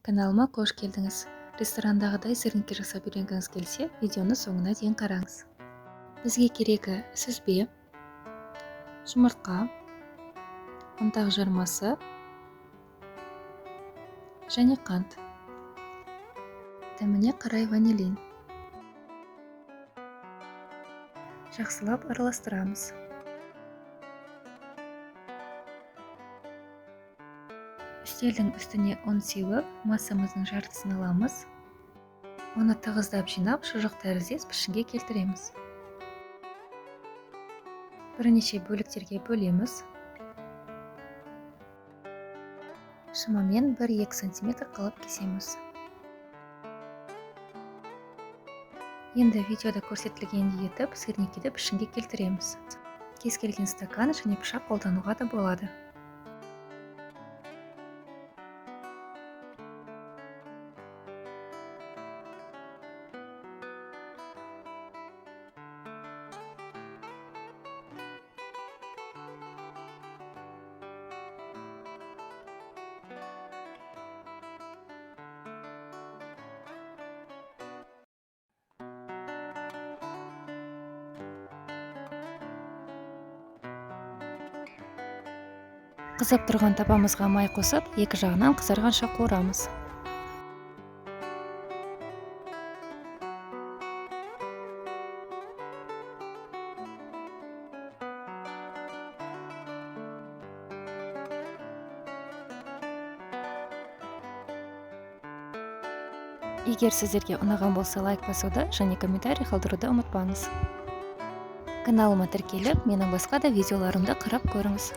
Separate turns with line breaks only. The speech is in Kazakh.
Каналыма қош келдіңіз. Ресторандағыдай сырники жасап үйренгіңіз келсе, видеоны соңына дейін қараңыз. Бізге керегі сүзбе, жұмыртқа, ұнтақ жармасы және қант. Дәміне қарай ванилин. Жақсылап араластырамыз. Үстелдің үстіне ұн сеуіп, массамыздың жартысын аламыз. Оны тығыздап жинап, шұжық тәріздес пішінге келтіреміз. Бірнеше бөліктерге бөлеміз. Шамамен 1-2 сантиметр қылып кесеміз. Енді видеода көрсетілгендей етіп сырникиді пішінге келтіреміз. Кез келген стакан және пышақ қолдануға да болады. Қызып тұрған табамызға май қосып, екі жағынан қызарғанша қуырамыз. Егер сіздерге ұнаған болса, лайк басуды және комментарий қалдыруды ұмытпаңыз. Каналыма тіркеліп, менің басқа да видеоларымды қарап көріңіз.